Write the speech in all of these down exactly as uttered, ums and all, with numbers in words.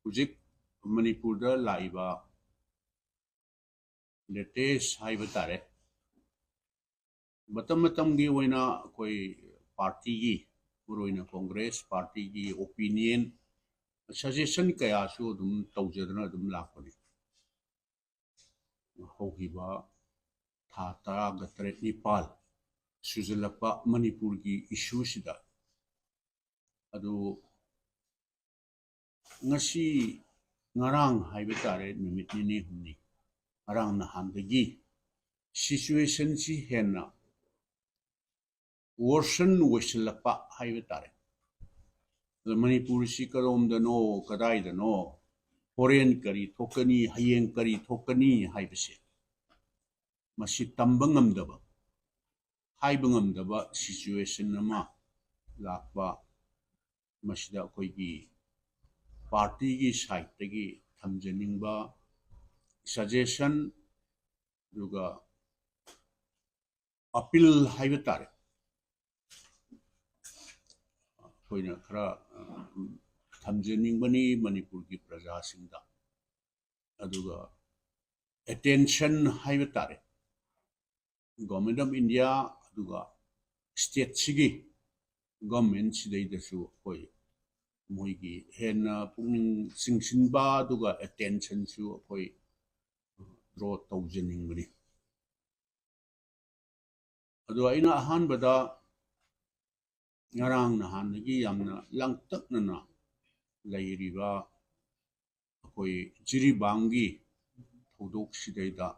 ꯍꯧꯖꯤꯛ ꯃꯅꯤꯄꯨꯔꯗ ꯂꯥꯛꯏꯕ latest ꯍꯥꯏꯕ ꯇꯥꯔꯦ, ꯃꯇꯝ ꯃꯇꯝꯒꯤ ꯑꯣꯏꯅ ꯑꯩꯈꯣꯏ ꯄꯥꯔꯇꯤꯒꯤ, ꯃꯔꯨꯑꯣꯏꯅ ꯀꯣꯡꯒ꯭ꯔꯦꯁ ꯄꯥꯔꯇꯤꯒꯤ opinion, suggestion ꯀꯌꯥꯁꯨ ꯑꯗꯨꯝ ꯇꯧꯖꯗꯅ ꯑꯗꯨꯝ ꯂꯥꯛꯄꯅꯤ꯫ ꯍꯧꯈꯤꯕ ꯊꯥ ꯇꯔꯥꯒ ꯇꯔꯦꯠ ꯅꯤꯄꯥꯜ ꯁꯨꯖꯜꯂꯛꯄ ꯃꯅꯤꯄꯨꯔꯒꯤ issue ꯁꯤꯗ꯫ ꯑꯗꯨ ꯉꯁꯤ, ꯉꯔꯥꯡ ꯍꯥꯏꯕ ꯇꯥꯔꯦ, ꯅꯨꯃꯤꯠ ꯅꯤꯅꯤ ꯍꯨꯝꯅꯤ, ꯉꯔꯥꯡ ꯅꯍꯥꯟꯗꯒꯤ situation ꯁꯤ ꯍꯦꯟꯅ worsen ꯑꯣꯏꯁꯤꯜꯂꯛꯄ ꯍꯥꯏꯕ ꯇꯥꯔꯦ꯫ ꯑꯗ ꯃꯅꯤꯄꯨꯔꯁꯤ ꯀꯔꯣꯝꯗꯅꯣ, ꯀꯗꯥꯏꯗꯅꯣ, ꯍꯣꯔꯦꯟ ꯀꯔꯤ ꯊꯣꯛꯀꯅꯤ, ꯍꯌꯦꯡ ꯀꯔꯤ ꯊꯣꯛꯀꯅꯤ ꯍꯥꯏꯕꯁꯦ, ꯃꯁꯤ ꯇꯝꯕ ꯉꯝꯗꯕ, ꯍꯥꯏꯕ ꯉꯝꯗꯕ situation ꯑꯃ ꯂꯥꯛꯄ, ꯃꯁꯤꯗ ꯑꯩꯈꯣꯏꯒꯤ ꯄꯥꯔꯇꯤꯒꯤ side ꯇꯒꯤ ꯊꯝꯖꯅꯤꯡꯕ suggestion, ꯑꯗꯨꯒ appeal ꯍꯥꯏꯕ ꯇꯥꯔꯦ, ꯑꯩꯈꯣꯏꯅ ꯈꯔ, ꯑ, ꯊꯝꯖꯅꯤꯡꯕꯅꯤ ꯃꯅꯤꯄꯨꯔꯒꯤ ꯄ꯭ꯔꯖꯥꯁꯤꯡꯗ꯫ ꯑꯗꯨꯒ attention ꯍꯥꯏꯕ ꯇꯥꯔꯦ, Government of India ꯑꯗꯨꯒ state ꯁꯤꯒꯤ government ꯁꯤꯗꯩꯗꯁꯨ ꯑꯩꯈꯣꯏ ꯃꯣꯏꯒꯤ ꯍꯦꯟꯅ ꯄꯨꯛꯅꯤꯡ ꯆꯤꯡꯁꯤꯟꯕ ꯑꯗꯨꯒ attention ꯁꯨ ꯑꯩꯈꯣꯏ draw ꯇꯧꯖꯅꯤꯡꯕꯅꯤ꯫ ꯑꯗꯣ ꯑꯩꯅ ꯑꯍꯥꯟꯕꯗ ꯉꯔꯥꯡ ꯅꯍꯥꯟꯗꯒꯤ ꯌꯥꯝꯅ ꯂꯥꯡꯇꯛꯅꯅ ꯂꯩꯔꯤꯕ ꯑꯩꯈꯣꯏ ꯖꯤꯔꯤꯕꯥꯝꯒꯤ ꯊꯧꯗꯣꯛꯁꯤꯗꯩꯗ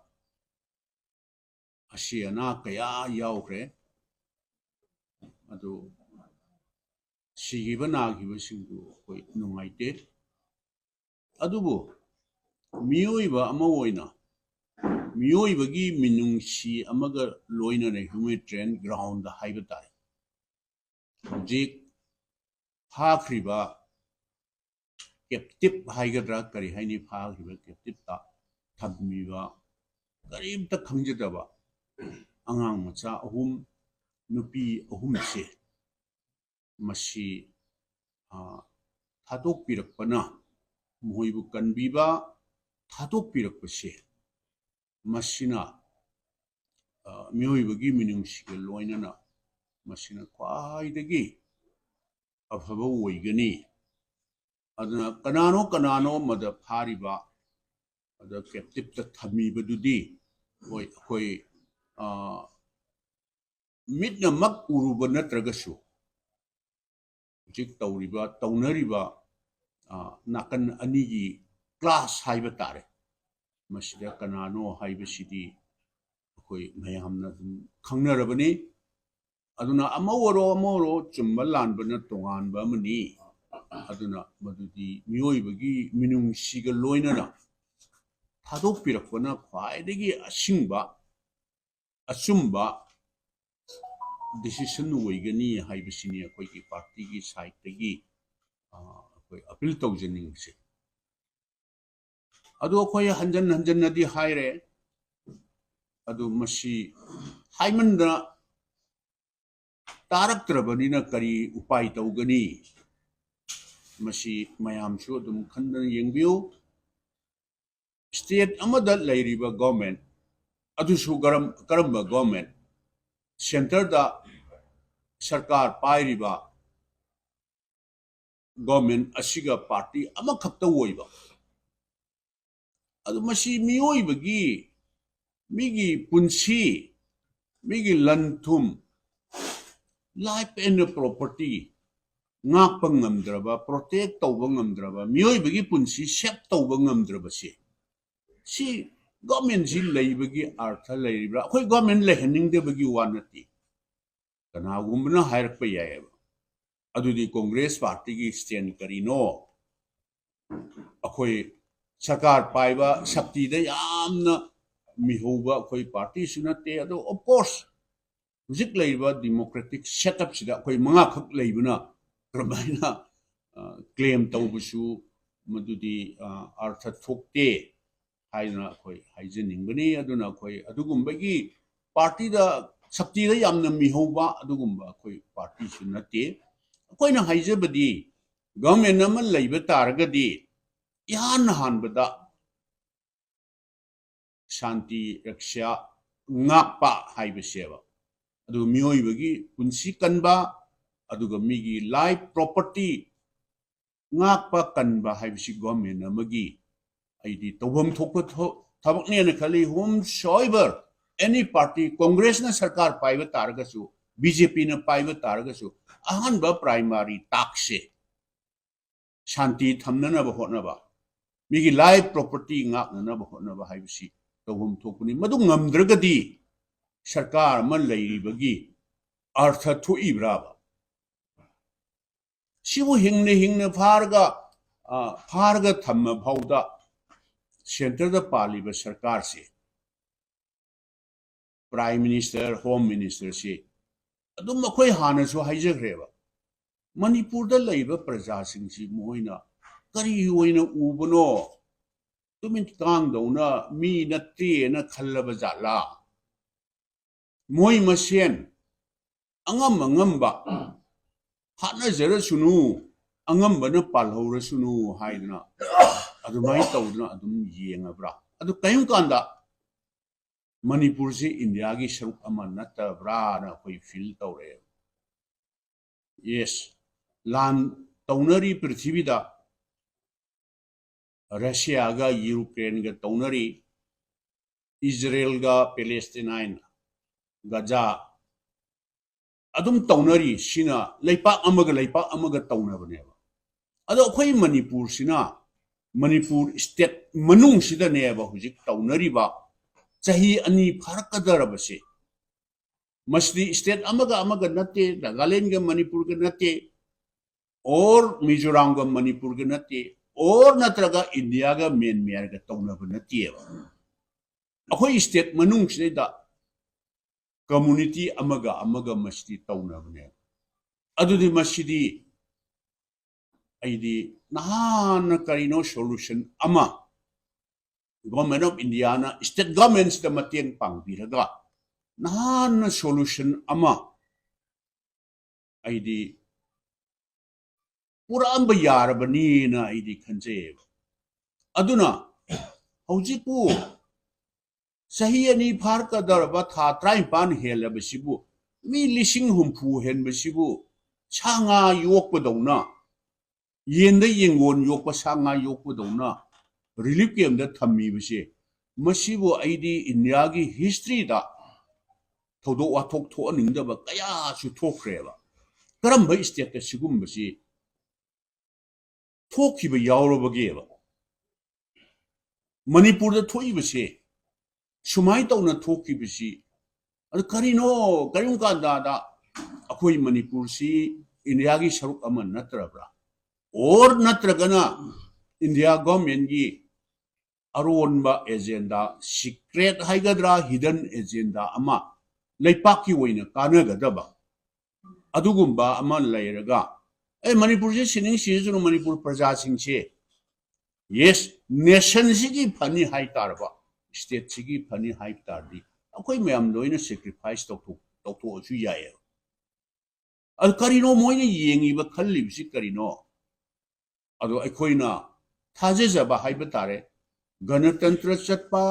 ꯑꯁꯤ ꯑꯅꯥ ꯀꯌꯥ ꯌꯥꯎꯈ꯭ꯔꯦ꯫ ꯑꯗꯨ ꯁꯤꯈꯤꯕ ꯅꯥꯈꯤꯕꯁꯤꯡꯗꯨ ꯑꯩꯈꯣꯏ ꯅꯨꯡꯉꯥꯏꯇꯦ꯫ ꯑꯗꯨꯕꯨ ꯃꯤꯑꯣꯏꯕ ꯑꯃ ꯑꯣꯏꯅ, ꯃꯤꯑꯣꯏꯕꯒꯤ ꯃꯤꯅꯨꯡꯁꯤ ꯑꯃꯒ ꯂꯣꯏꯅꯅ humanitarian ground ꯗ ꯍꯥꯏꯕ ꯇꯥꯔꯦ, ꯍꯧꯖꯤꯛ ꯐꯥꯈ꯭ꯔꯤꯕ captive ꯍꯥꯏꯒꯗ꯭ꯔꯥ, ꯀꯔꯤ ꯍꯥꯏꯅꯤ, ꯐꯥꯈ꯭ꯔꯤꯕ captive ꯇ ꯊꯝꯃꯤꯕ ꯀꯔꯤꯝꯇ ꯈꯪꯖꯗꯕ ꯑꯉꯥꯡ ꯃꯆꯥ ꯑꯍꯨꯝ, ꯅꯨꯄꯤ ꯑꯍꯨꯝꯁꯦ, ꯃꯁꯤ, ꯑ, ꯊꯥꯗꯣꯛꯄꯤꯔꯛꯄꯅ ꯃꯈꯣꯏꯕꯨ ꯀꯟꯕꯤꯕ, ꯊꯥꯗꯣꯛꯄꯤꯔꯛꯄꯁꯦ, ꯃꯁꯤꯅ, ꯑ, ꯃꯤꯑꯣꯏꯕꯒꯤ ꯃꯤꯅꯨꯡꯁꯤꯒ ꯂꯣꯏꯅꯅ ꯃꯁꯤꯅ ꯈ꯭ꯋꯥꯏꯗꯒꯤ ꯑꯐꯕ ꯑꯣꯏꯒꯅꯤ꯫ ꯑꯗꯨꯅ ꯀꯅꯥꯅꯣ ꯀꯅꯥꯅꯣ ꯑꯃꯗ ꯐꯥꯔꯤꯕ, ꯑꯗ captiveꯇ ꯊꯝꯃꯤꯕꯗꯨꯗꯤ, ꯍꯣꯏ, ꯑꯩꯈꯣꯏ, ꯑ, ꯃꯤꯠꯅꯃꯛ ꯎꯔꯨꯕ ꯅꯠꯇ꯭ꯔꯒꯁꯨ, ꯍꯧꯖꯤꯛ ꯇꯧꯔꯤꯕ, ꯇꯧꯅꯔꯤꯕ, ꯑ, ꯅꯥꯀꯟ ꯑꯅꯤꯒꯤ clash ꯍꯥꯏꯕ ꯇꯥꯔꯦ꯫ ꯃꯁꯤꯗ ꯀꯅꯥꯅꯣ ꯍꯥꯏꯕꯁꯤꯗꯤ ꯑꯩꯈꯣꯏ ꯃꯌꯥꯝꯅ ꯑꯗꯨꯝ ꯈꯪꯅꯔꯕꯅꯤ꯫ ꯑꯗꯨꯅ ꯑꯃ ꯑꯣꯏꯔꯣ, ꯑꯃ ꯑꯣꯏꯔꯣ, ꯆꯨꯝꯕ ꯂꯥꯟꯕꯅ ꯇꯣꯉꯥꯟꯕ ꯑꯃꯅꯤ꯫ ꯑꯗꯨꯅ ꯃꯗꯨꯗꯤ ꯃꯤꯑꯣꯏꯕꯒꯤ ꯃꯤꯅꯨꯡꯁꯤꯒ ꯂꯣꯏꯅꯅ ꯊꯥꯗꯣꯛꯄꯤꯔꯛꯄꯅ ꯈ꯭ꯋꯥꯏꯗꯒꯤ ꯑꯁꯤꯡꯕ, ꯑꯆꯨꯝꯕ decision ꯑꯣꯏꯒꯅꯤ ꯍꯥꯏꯕꯁꯤꯅꯤ ꯑꯩꯈꯣꯏꯒꯤ partyꯒꯤ sideꯇꯒꯤ, ꯑ, ꯑꯩꯈꯣꯏ appeal ꯇꯧꯖꯅꯤꯡꯕꯁꯦ꯫ ꯑꯗꯨ ꯑꯩꯈꯣꯏ ꯍꯟꯖꯟ ꯍꯟꯖꯟꯅꯗꯤ ꯍꯥꯏꯔꯦ꯫ ꯑꯗꯨ ꯃꯁꯤ ꯍꯥꯏꯃꯟꯗꯅ ꯇꯥꯔꯛꯇ꯭ꯔꯕꯅꯤꯅ ꯀꯔꯤ ꯎꯄꯥꯏ ꯇꯧꯒꯅꯤ? ꯃꯁꯤ ꯃꯌꯥꯝꯁꯨ ꯑꯗꯨꯝ ꯈꯟꯗꯅ ꯌꯦꯡꯕꯤꯌꯨ꯫ State ꯑꯃꯗ ꯂꯩꯔꯤꯕ government, ꯑꯗꯨꯁꯨ ꯀꯔꯝ-, ꯀꯔꯝꯕ government? Centreꯗ ꯁꯔꯀꯥꯔ ꯄꯥꯏꯔꯤꯕ government ꯑꯁꯤꯒ party ꯑꯃꯈꯛꯇ ꯑꯣꯏꯕ꯫ ꯑꯗꯨ ꯃꯁꯤ ꯃꯤꯑꯣꯏꯕꯒꯤ, ꯃꯤꯒꯤ ꯄꯨꯟꯁꯤ, ꯃꯤꯒꯤ ꯂꯟ ꯊꯨꯝ, life and property ꯉꯥꯛꯄ ꯉꯝꯗ꯭ꯔꯕ, protect ꯇꯧꯕ ꯉꯝꯗ꯭ꯔꯕ, ꯃꯤꯑꯣꯏꯕꯒꯤ ꯄꯨꯟꯁꯤ save ꯇꯧꯕ ꯉꯝꯗ꯭ꯔꯕꯁꯦ, ꯁꯤ governmentꯁꯤ ꯂꯩꯕꯒꯤ ꯑꯔꯊ ꯂꯩꯔꯤꯕ꯭ꯔꯥ? ꯑꯩꯈꯣꯏ government ꯂꯩꯍꯟꯅꯤꯡꯗꯕꯒꯤ ꯋꯥ ꯅꯠꯇꯦ꯫ ꯀꯅꯥꯒꯨꯝꯕꯅ ꯍꯥꯏꯔꯛꯄ ꯌꯥꯏꯑꯕ, "ꯑꯗꯨꯗꯤ Congress partyꯒꯤ stand ꯀꯔꯤꯅꯣ? ꯑꯩꯈꯣꯏ ꯁꯔꯀꯥꯔ ꯄꯥꯏꯕ, ꯁꯛꯇꯤꯗ ꯌꯥꯝꯅ ꯃꯤꯍꯧꯕ ꯑꯩꯈꯣꯏ partyꯁꯨ ꯅꯠꯇꯦ꯫ ꯑꯗꯣ of course, ꯍꯧꯖꯤꯛ ꯂꯩꯔꯤꯕ democratic setupꯁꯤꯗ ꯑꯩꯈꯣꯏ ꯃꯉꯥꯈꯛ ꯂꯩꯕꯅ ꯀꯔꯝꯍꯥꯏꯅ, ꯑ, claim ꯇꯧꯕꯁꯨ ꯃꯗꯨꯗꯤ, ꯑ, ꯑꯔꯊ ꯊꯣꯛꯇꯦ" ꯍꯥꯏꯗꯅ ꯑꯩꯈꯣꯏ ꯍꯥꯏꯖꯅꯤꯡꯕꯅꯤ꯫ ꯑꯗꯨꯅ ꯑꯩꯈꯣꯏ ꯑꯗꯨꯒꯨꯝꯕꯒꯤ partyꯗ, ꯁꯛꯇꯤꯗ ꯌꯥꯝꯅ ꯃꯤꯍꯧꯕ ꯑꯗꯨꯒꯨꯝꯕ ꯑꯩꯈꯣꯏ partyꯁꯨ ꯅꯠꯇꯦ꯫ ꯑꯩꯈꯣꯏꯅ ꯍꯥꯏꯖꯕꯗꯤ, government ꯑꯃ ꯂꯩꯕ ꯇꯥꯔꯒꯗꯤ ꯏꯍꯥꯟ ꯍꯥꯟꯕꯗ ꯁꯥꯟꯇꯤ ꯔꯛꯁꯥ ꯉꯥꯛꯄ ꯍꯥꯏꯕꯁꯦꯕ꯫ ꯑꯗꯨ ꯃꯤꯑꯣꯏꯕꯒꯤ ꯄꯨꯟꯁꯤ ꯀꯟꯕ, ꯑꯗꯨꯒ ꯃꯤꯒꯤ life property ꯉꯥꯛꯄ ꯀꯟꯕ ꯍꯥꯏꯕꯁꯤ government ꯑꯃꯒꯤ ꯑꯩꯗꯤ ꯇꯧꯐꯝ ꯊꯣꯛꯄ ꯊꯣ-, ꯊꯕꯛꯅꯦꯅ ꯈꯜꯂꯤ꯫ Whomsoever, any party, Congressꯅ ꯁꯔꯀꯥꯔ ꯄꯥꯏꯕ ꯇꯥꯔꯒꯁꯨ, BJPꯅ ꯄꯥꯏꯕ ꯇꯥꯔꯒꯁꯨ, ꯑꯍꯥꯟꯕ primary taskꯁꯦ ꯁꯥꯟꯇꯤ ꯊꯝꯅꯅꯕ ꯍꯣꯠꯅꯕ, ꯃꯤꯒꯤ life property ꯉꯥꯛꯅꯅꯕ ꯍꯣꯠꯅꯕ ꯍꯥꯏꯕꯁꯤ ꯇꯧꯐꯝ ꯊꯣꯛꯄꯅꯤ꯫ ꯃꯗꯨ ꯉꯝꯗ꯭ꯔꯒꯗꯤ ꯁꯔꯀꯥꯔ ꯑꯃ ꯂꯩꯔꯤꯕꯒꯤ ꯑꯔꯊ ꯊꯣꯛꯏꯕ꯭ꯔꯥꯕ? ꯁꯤꯕꯨ ꯍꯤꯡꯅ ꯍꯤꯡꯅ ꯐꯥꯔꯒ, ꯑ, ꯐꯥꯔꯒ ꯊꯝꯃ ꯐꯥꯎꯗ centreꯗ ꯄꯥꯜꯂꯤꯕ ꯁꯔꯀꯥꯔꯁꯦ, Prime Minister, Home Ministerꯁꯤ ꯑꯗꯨꯝ ꯑꯩꯈꯣꯏ ꯍꯥꯟꯅꯁꯨ ꯍꯥꯏꯖꯈ꯭ꯔꯦꯕ, ꯃꯅꯤꯄꯨꯔꯗ ꯂꯩꯕ ꯄ꯭ꯔꯖꯥꯁꯤꯡꯁꯤ ꯃꯈꯣꯏꯅ ꯀꯔꯤ ꯑꯣꯏꯅ ꯎꯕꯅꯣ? ꯇꯨꯃꯤꯟ ꯀꯥꯡꯗꯧꯅ ꯃꯤ ꯅꯠꯇꯦꯅ ꯈꯜꯂꯕ ꯖꯥꯠꯂꯥ? ꯃꯣꯏ ꯃꯁꯦꯟ ꯑꯉꯝ ꯑꯉꯝꯕ ꯍꯥꯠꯅꯖꯔꯁꯅꯨ, ꯑꯉꯝꯕꯅ ꯄꯥꯜꯍꯧꯔꯁꯅꯨ ꯍꯥꯏꯗꯅ ꯑꯗꯨꯃꯥꯏꯅ ꯇꯧꯗꯅ ꯑꯗꯨꯝ ꯌꯦꯡꯉꯕ꯭ꯔꯥ? ꯑꯗꯨ ꯀꯔꯤꯒꯨꯝ ꯀꯥꯟꯗ ꯃꯅꯤꯄꯨꯔꯁꯤ ꯏꯟꯗꯤꯌꯥꯒꯤ ꯁꯔꯨꯛ ꯑꯃ ꯅꯠꯇꯕ꯭ꯔꯥꯅ ꯑꯩꯈꯣꯏ feel ꯇꯧꯔꯛꯑꯦ꯫ Yes, ꯂꯥꯟ ꯇꯧꯅꯔꯤ ꯄ꯭ꯔꯤꯊꯤꯕꯤꯗ, ꯔꯁꯤꯌꯥꯒ ꯌꯨꯀ꯭ꯔꯦꯟꯒ ꯇꯧꯅꯔꯤ, ꯏꯖꯔꯦꯜꯒ ꯄꯦꯂꯦꯁꯇꯤꯅꯥꯏꯟ, ꯒꯖꯥ ꯑꯗꯨꯝ ꯇꯧꯅꯔꯤ꯫ ꯁꯤꯅ ꯂꯩꯄꯥꯛ ꯑꯃꯒ ꯂꯩꯄꯥꯛ ꯑꯃꯒ ꯇꯧꯅꯕꯅꯦꯕ꯫ ꯑꯗꯣ ꯑꯩꯈꯣꯏ ꯃꯅꯤꯄꯨꯔꯁꯤꯅ, ꯃꯅꯤꯄꯨꯔ state ꯃꯅꯨꯡꯁꯤꯗꯅꯦꯕ ꯍꯧꯖꯤꯛ ꯇꯧꯅꯔꯤꯕ, ꯆꯍꯤ ꯑꯅꯤ ꯐꯥꯔꯛꯀꯗꯧꯔꯕꯁꯦ꯫ ꯃꯁꯤꯗꯤ state ꯑꯃꯒ ꯑꯃꯒ ꯅꯠꯇꯦ, ꯅꯥꯒꯥꯂꯦꯟꯒ ꯃꯅꯤꯄꯨꯔꯒ ꯅꯠꯇꯦ, or ꯃꯤꯖꯣꯔꯥꯝꯒ ꯃꯅꯤꯄꯨꯔꯒ ꯅꯠꯇꯦ, or ꯅꯠꯇ꯭ꯔꯒ ꯏꯟꯗꯤꯌꯥꯒ ꯃ꯭ꯌꯥꯟꯃꯥꯔꯒ ꯇꯧꯅꯕ ꯅꯠꯇꯦꯕ꯫ ꯑꯩꯈꯣꯏ state ꯃꯅꯨꯡꯁꯤꯗꯩꯗ community ꯑꯃꯒ ꯑꯃꯒ ꯃꯁꯤꯗꯤ ꯇꯧꯅꯕꯅꯦꯕ꯫ ꯑꯗꯨꯗꯤ ꯃꯁꯤꯗꯤ ꯑꯩꯗꯤ ꯅꯍꯥꯟꯅ ꯀꯔꯤꯅꯣ solution ꯑꯃ Government of Indiaꯅ state governmentꯁꯤꯗ ꯃꯇꯦꯡ ꯄꯥꯡꯕꯤꯔꯒ ꯅꯍꯥꯟꯅ solution ꯑꯃ ꯑꯩꯗꯤ ꯄꯨꯔꯛꯑꯝꯕ ꯌꯥꯔꯕꯅꯤꯅ ꯑꯩꯗꯤ ꯈꯟꯖꯩꯌꯦꯕ꯫ ꯑꯗꯨꯅ ꯍꯧꯖꯤꯛꯄꯨ ꯆꯍꯤ ꯑꯅꯤ ꯐꯥꯔꯛꯀꯗꯧꯔꯕ ꯊꯥ ꯇꯔꯥꯅꯤꯄꯥꯟ ꯍꯦꯜꯂꯕꯁꯤꯕꯨ, ꯃꯤ ꯂꯤꯁꯤꯡ ꯍꯨꯝꯐꯨ ꯍꯦꯟꯕꯁꯤꯕꯨ ꯁꯥ ꯉꯥ ꯌꯣꯛꯄꯗꯧꯅ, ꯌꯦꯟꯗ ꯌꯦꯡꯒꯣꯟ ꯌꯣꯛꯄ, ꯁꯥ ꯉꯥ ꯌꯣꯛꯄꯗꯧꯅ ꯔꯤꯂꯤꯐ ꯀꯦꯝꯗ ꯊꯝꯃꯤꯕꯁꯦ, ꯃꯁꯤꯕꯨ ꯑꯩꯗꯤ ꯏꯟꯗꯤꯌꯥꯒꯤ ꯍꯤꯁꯇ꯭ꯔꯤꯗ ꯊꯧꯗꯣꯛ ꯋꯥꯊꯣꯛ ꯊꯣꯛꯍꯟꯅꯤꯡꯗꯕ ꯀꯌꯥꯁꯨ ꯊꯣꯛꯈ꯭ꯔꯦꯕ꯫ ꯀꯔꯝꯕ ꯁ꯭ꯇꯦꯠꯇ ꯁꯤꯒꯨꯝꯕꯁꯤ ꯊꯣꯛꯈꯤꯕ ꯌꯥꯎꯔꯕꯒꯦꯕ? ꯃꯅꯤꯄꯨꯔꯗ ꯊꯣꯛꯏꯕꯁꯦ, ꯁꯨꯃꯥꯏꯅ ꯇꯧꯅ ꯊꯣꯛꯈꯤꯕꯁꯤ, ꯑꯗꯨ ꯀꯔꯤꯅꯣ? ꯀꯔꯤꯒꯨꯝꯕ ꯀꯥꯟꯗꯗ ꯑꯩꯈꯣꯏ ꯃꯅꯤꯄꯨꯔꯁꯤ ꯏꯟꯗꯤꯌꯥꯒꯤ ꯁꯔꯨꯛ ꯑꯃ ꯅꯠꯇ꯭ꯔꯕ꯭ꯔꯥ? ꯑꯣꯔ ꯅꯠꯇ꯭ꯔꯒꯅ ꯏꯟꯗꯤꯌꯥ ꯒꯣꯔꯃꯦꯟꯒꯤ ꯑꯔꯣꯟꯕ ꯑꯦꯖꯦꯟꯗꯥ, ꯁꯤꯀ꯭ꯔꯦꯠ ꯍꯥꯏꯒꯗ꯭ꯔꯥ, ꯍꯤꯗꯟ ꯑꯦꯖꯦꯟꯗꯥ ꯑꯃ, ꯂꯩꯄꯥꯛꯀꯤ ꯑꯣꯏꯅ ꯀꯥꯟꯅꯒꯗꯕ ꯑꯗꯨꯒꯨꯝꯕ ꯑꯃ ꯂꯩꯔꯒ, ꯑꯦ, ꯃꯅꯤꯄꯨꯔꯁꯦ ꯁꯤꯅꯤꯡ ꯁꯤꯖꯁꯅꯨ, ꯃꯅꯤꯄꯨꯔ ꯄ꯭ꯔꯖꯥꯁꯤꯡꯁꯦ, ꯌꯦꯁ, ꯅꯦꯁꯟꯁꯤꯒꯤ ꯐꯅꯤ ꯍꯥꯏ ꯇꯥꯔꯕ, ꯁ꯭ꯇꯦꯠꯁꯤꯒꯤ ꯐꯅꯤ ꯍꯥꯏ ꯇꯥꯔꯗꯤ, ꯑꯩꯈꯣꯏ ꯃꯌꯥꯝ ꯂꯣꯏꯅ ꯁꯦꯀ꯭ꯔꯤꯐꯥꯏꯁ ꯇꯧꯊꯣꯛ-, ꯇꯧꯊꯣꯛꯑꯁꯨ ꯌꯥꯏꯌꯦꯕ꯫ ꯑꯗꯨ ꯀꯔꯤꯅꯣ ꯃꯣꯏꯅ ꯌꯦꯡꯉꯤꯕ, ꯈꯜꯂꯤꯕꯁꯤ ꯀꯔꯤꯅꯣ? ꯑꯗꯣ ꯑꯩꯈꯣꯏꯅ ꯊꯥꯖꯖꯕ ꯍꯥꯏꯕ ꯇꯥꯔꯦ, ꯒꯅꯇꯟꯇ꯭ꯔ ꯆꯠꯄ,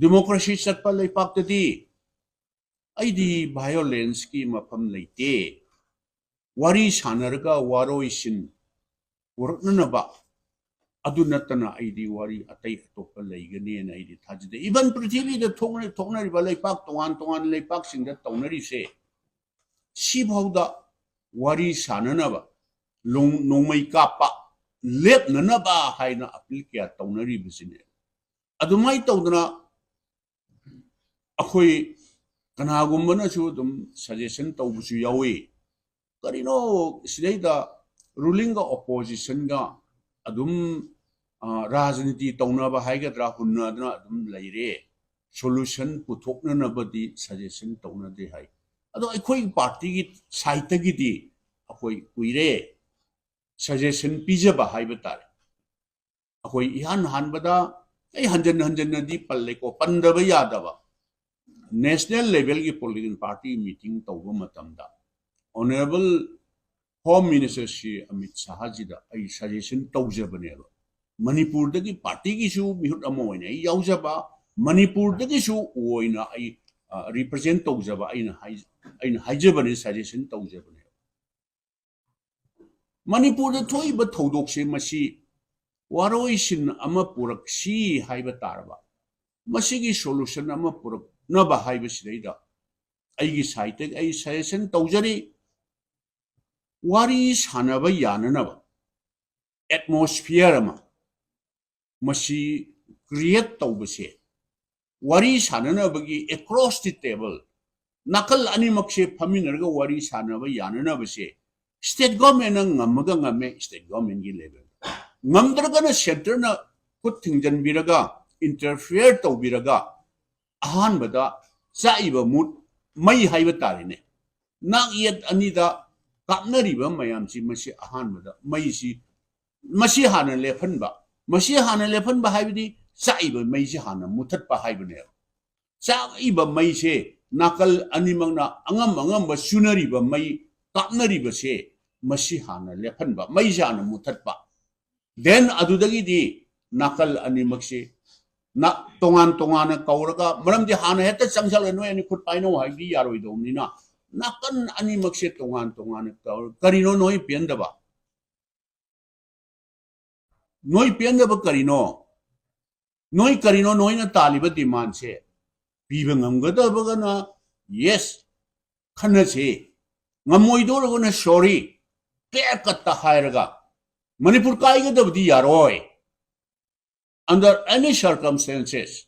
ꯗꯤꯃꯣꯀ꯭ꯔꯦꯁꯤ ꯆꯠꯄ ꯂꯩꯄꯥꯛꯇꯗꯤ ꯑꯩꯗꯤ ꯚꯥꯏꯑꯣꯂꯦꯟꯁꯀꯤ ꯃꯐꯝ ꯂꯩꯇꯦ꯫ ꯋꯥꯔꯤ ꯁꯥꯟꯅꯔꯒ ꯋꯥꯔꯣꯏꯁꯤꯟ ꯄꯨꯔꯛꯅꯅꯕ, ꯑꯗꯨ ꯅꯠꯇꯅ ꯑꯩꯗꯤ ꯋꯥꯔꯤ ꯑꯇꯩ ꯑꯇꯣꯞꯄ ꯂꯩꯒꯅꯤꯅ ꯑꯩꯗꯤ ꯊꯥꯖꯗꯦ꯫ ꯏꯚꯟ ꯄ꯭ꯔꯤꯊꯤꯕꯤꯗ ꯊꯣꯛꯅ-, ꯊꯣꯛꯅꯔꯤꯕ ꯂꯩꯄꯥꯛ ꯇꯣꯉꯥꯟ ꯇꯣꯉꯥꯟꯕ ꯂꯩꯄꯥꯛꯁꯤꯡꯗ ꯇꯧꯅꯔꯤꯁꯦ, ꯁꯤꯐꯥꯎꯗ ꯋꯥꯔꯤ ꯁꯥꯟꯅꯅꯕ, ꯂꯣꯡ-, ꯅꯣꯡꯃꯩ ꯀꯥꯞꯄ ꯂꯦꯞꯅꯅꯕ ꯍꯥꯏꯅ ꯑꯄꯤꯜ ꯀꯌꯥ ꯇꯧꯅꯔꯤꯕꯁꯤꯅꯦ꯫ ꯑꯗꯨꯃꯥꯏꯅ ꯇꯧꯗꯅ ꯑꯩꯈꯣꯏ ꯀꯅꯥꯒꯨꯝꯕꯅꯁꯨ ꯑꯗꯨꯝ ꯁꯖꯦꯁꯟ ꯇꯧꯕꯁꯨ ꯌꯥꯎꯏ꯫ ꯀꯔꯤꯅꯣ ꯁꯤꯗꯩꯗ ꯔꯨꯂꯤꯡꯒ ꯑꯣꯄꯣꯖꯤꯁꯟꯒ ꯑꯗꯨꯝ, ꯑ, ꯔꯥꯖꯅꯤꯇꯤ ꯇꯧꯅꯕ ꯍꯥꯏꯒꯗ꯭ꯔꯥ, ꯍꯨꯟꯅꯗꯅ ꯑꯗꯨꯝ ꯂꯩꯔꯦ, ꯁꯣꯂꯨꯁꯟ ꯄꯨꯊꯣꯛꯅꯅꯕꯗꯤ ꯁꯖꯦꯁꯟ ꯇꯧꯅꯗꯦ ꯍꯥꯏ꯫ ꯑꯗꯣ ꯑꯩꯈꯣꯏꯒꯤ ꯄꯥꯔꯇꯤꯒꯤ ꯁꯥꯏꯠꯇꯒꯤꯗꯤ ꯑꯩꯈꯣꯏ ꯀꯨꯏꯔꯦ ꯁꯖꯦꯁꯟ ꯄꯤꯖꯕ ꯍꯥꯏꯕ ꯇꯥꯔꯦ꯫ ꯑꯩꯈꯣꯏ ꯏꯍꯥꯟ ꯍꯥꯟꯕꯗ, ꯑꯩ ꯍꯟꯖꯟ ꯍꯟꯖꯟꯅꯗꯤ ꯄꯜꯂꯦꯀꯣ, ꯄꯟꯗꯕ ꯌꯥꯗꯕ, ꯅꯦꯁꯅꯦꯜ ꯂꯦꯚꯦꯜꯒꯤ ꯄꯣꯂꯤꯇꯤꯀꯦꯜ ꯄꯥꯔꯇꯤ ꯃꯤꯇꯤꯡ ꯇꯧꯕ ꯃꯇꯝꯗ honourable home minister Shri Amit ꯁꯥꯍꯖꯤꯗ ꯑꯩ ꯁꯖꯦꯁꯟ ꯇꯧꯖꯕꯅꯦꯕ꯫ ꯃꯅꯤꯄꯨꯔꯗꯒꯤ ꯄꯥꯔꯇꯤꯒꯤꯁꯨ ꯃꯤꯍꯨꯠ ꯑꯃ ꯑꯣꯏꯅ ꯑꯩ ꯌꯥꯎꯖꯕ, ꯃꯅꯤꯄꯨꯔꯗꯒꯤꯁꯨ ꯑꯣꯏꯅ ꯑꯩ ꯔꯤꯄ꯭ꯔꯖꯦꯟ ꯇꯧꯖꯕ ꯑꯩꯅ ꯍꯥꯏ-, ꯑꯩꯅ ꯍꯥꯏꯖꯕꯅꯦ, ꯁꯖꯦꯁꯟ ꯇꯧꯖꯕꯅꯦ꯫ ꯃꯅꯤꯄꯨꯔꯗ ꯊꯣꯛꯏꯕ ꯊꯧꯗꯣꯛꯁꯦ ꯃꯁꯤ ꯋꯥꯔꯣꯏꯁꯤꯟ ꯑꯃ ꯄꯨꯔꯛꯁꯤ ꯍꯥꯏꯕ ꯇꯥꯔꯕ, ꯃꯁꯤꯒꯤ ꯁꯣꯂꯨꯁꯟ ꯑꯃ ꯄꯨꯔꯛꯅꯕ ꯍꯥꯏꯕꯁꯤꯗꯩꯗ ꯑꯩꯒꯤ ꯁꯥꯏꯠꯇꯒꯤ ꯑꯩ ꯁꯖꯦꯁꯟ ꯇꯧꯖꯔꯤ꯫ ꯋꯥꯔꯤ ꯁꯥꯟꯅꯕ ꯌꯥꯅꯅꯕ ꯑꯦꯠꯃꯣꯁꯐꯤꯌꯔ ꯑꯃ ꯃꯁꯤ ꯀ꯭ꯔꯤꯌꯦꯠ ꯇꯧꯕꯁꯦ, ꯋꯥꯔꯤ ꯁꯥꯟꯅꯅꯕꯒꯤ across the table, ꯅꯥꯀꯜ ꯑꯅꯤꯃꯛꯁꯦ ꯐꯝꯃꯤꯟꯅꯔꯒ ꯋꯥꯔꯤ ꯁꯥꯟꯅꯕ ꯌꯥꯅꯅꯕꯁꯦ ꯁ꯭ꯇꯦꯠ ꯒꯣꯔꯃꯦꯟꯅ ꯉꯝꯃꯒ ꯉꯝꯃꯦ, ꯁ꯭ꯇꯦꯠ ꯒꯣꯔꯃꯦꯟꯒꯤ ꯂꯦꯚꯦꯜꯗ꯫ ꯉꯝꯗ꯭ꯔꯒꯅ ꯁꯦꯟꯇꯔꯅ ꯈꯨꯠ ꯊꯤꯡꯖꯤꯟꯕꯤꯔꯒ, ꯏꯟꯇꯔꯐꯤꯌꯔ ꯇꯧꯕꯤꯔꯒ, ꯑꯍꯥꯟꯕꯗ ꯆꯥꯛꯏꯕ ꯃꯨꯠ, ꯃꯩ ꯍꯥꯏꯕ ꯇꯥꯔꯦꯅꯦ, ꯅꯥꯛ ꯌꯦꯠ ꯑꯅꯤꯗ ꯀꯥꯞꯅꯔꯤꯕ ꯃꯌꯥꯝꯁꯤ, ꯃꯁꯤ ꯑꯍꯥꯟꯕꯗ ꯃꯩꯁꯤ, ꯃꯁꯤ ꯍꯥꯟꯅ ꯂꯦꯞꯍꯟꯕ, ꯃꯁꯤ ꯍꯥꯟꯅ ꯂꯦꯞꯍꯟꯕ ꯍꯥꯏꯕꯗꯤ ꯆꯥꯛꯏꯕ ꯃꯩꯁꯤ ꯍꯥꯟꯅ ꯃꯨꯊꯠꯄ ꯍꯥꯏꯕꯅꯦꯕ꯫ ꯆꯥꯛꯏꯕ ꯃꯩꯁꯦ ꯅꯥꯀꯜ ꯑꯅꯤꯃꯛꯅ ꯑꯉꯝ ꯑꯉꯝꯕ ꯆꯨꯅꯔꯤꯕ ꯃꯩ, ꯀꯥꯞꯅꯔꯤꯕꯁꯦ, ꯃꯁꯤ ꯍꯥꯟꯅ ꯂꯦꯞꯍꯟꯕ, ꯃꯩꯁꯦ ꯍꯥꯟꯅ ꯃꯨꯊꯠꯄ꯫ Then ꯑꯗꯨꯗꯒꯤꯗꯤ ꯅꯥꯀꯜ ꯑꯅꯤꯃꯛꯁꯦ ꯅ-, ꯇꯣꯉꯥꯟ ꯇꯣꯉꯥꯟꯅ ꯀꯧꯔꯒ, ꯃꯔꯝꯗꯤ ꯍꯥꯟꯅ ꯍꯦꯛꯇ ꯆꯪꯁꯜꯂꯒ ꯅꯣꯏ ꯑꯅꯤ ꯈꯨꯠ ꯄꯥꯏꯅꯧ ꯍꯥꯏꯕꯗꯤ ꯌꯥꯔꯣꯏꯗꯧꯕꯅꯤꯅ, ꯅꯥꯀꯟ ꯑꯅꯤꯃꯛꯁꯦ ꯇꯣꯉꯥꯟ ꯇꯣꯉꯥꯟꯅ ꯀꯧꯔ-, ꯀꯔꯤꯅꯣ ꯅꯣꯏ ꯄꯦꯟꯗꯕ? ꯅꯣꯏ ꯄꯦꯟꯗꯕ ꯀꯔꯤꯅꯣ? ꯅꯣꯏ ꯀꯔꯤꯅꯣ ꯅꯣꯏꯅ ꯇꯥꯜꯂꯤꯕ ꯗꯤꯃꯥꯟꯁꯦ? ꯄꯤꯕ ꯉꯝꯒꯗꯕꯒꯅ ꯌꯦꯁ ꯈꯟꯅꯁꯤ, ꯉꯝꯃꯣꯏꯗꯧꯔꯒꯅ ꯁꯣꯔꯤ, ꯀ꯭ꯂꯤꯌꯥꯔ ꯀꯠꯇ ꯍꯥꯏꯔꯒ ꯃꯅꯤꯄꯨꯔ ꯀꯥꯏꯒꯗꯕꯗꯤ ꯌꯥꯔꯣꯏ꯫ Under any circumstances,